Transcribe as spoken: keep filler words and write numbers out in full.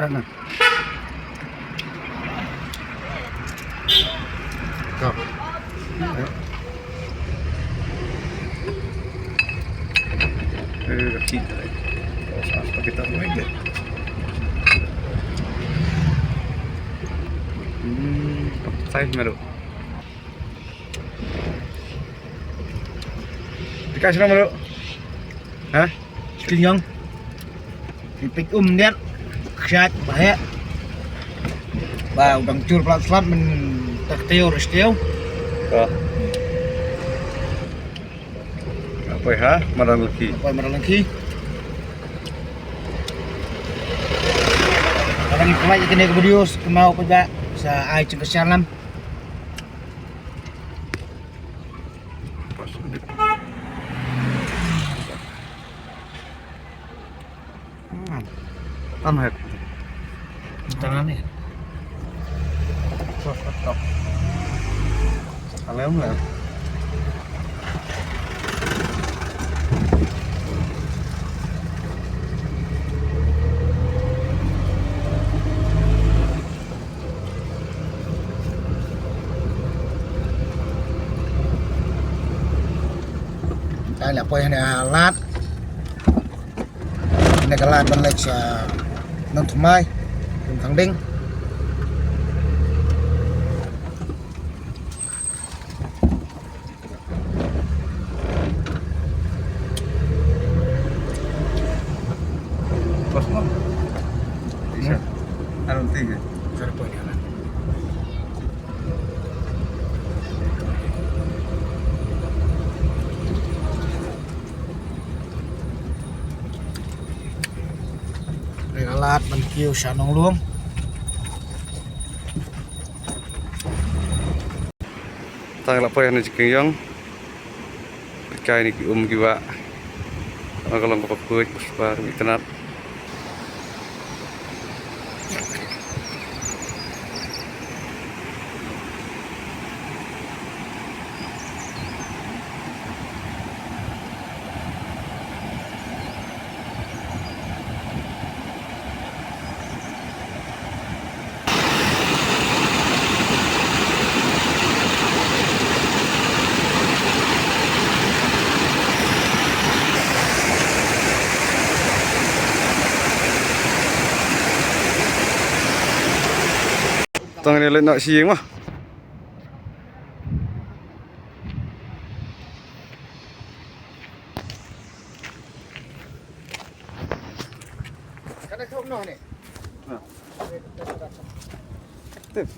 Ka. Eh, ka kita. Oh, sa, sa kita lagi. Hmm, sai meru. Tikai sino meru? Ha? Skin yang. Ipik um diat. Kshat bahek. Ba u dang jur plat slat men tak teo resteo. Ka. Apa ha? Madan laki. Apa madan laki? Orang like kene ke video, kemau ko ja sa ai jingkyrshan lam. Hmm. Tan het. Tangan ni. Sos ketok. Alem lah. Ka la poi ha Lad. Kane ka Lad ban leit sha Nongthymmai, Nongthynding. Bos mo. Isa. Hmm. Anong tige? Sir po niya na. Ri Lad ban kiew sha Nonglum. Tang la poi ha ne jingkieng jong. Peit kai ne ki um ki wah. Ka long kaba khuid, ba spah, ba itynnad. Tang ni leit noh sha ïing mo. Kan dah thok noh ni. Nah. Tip.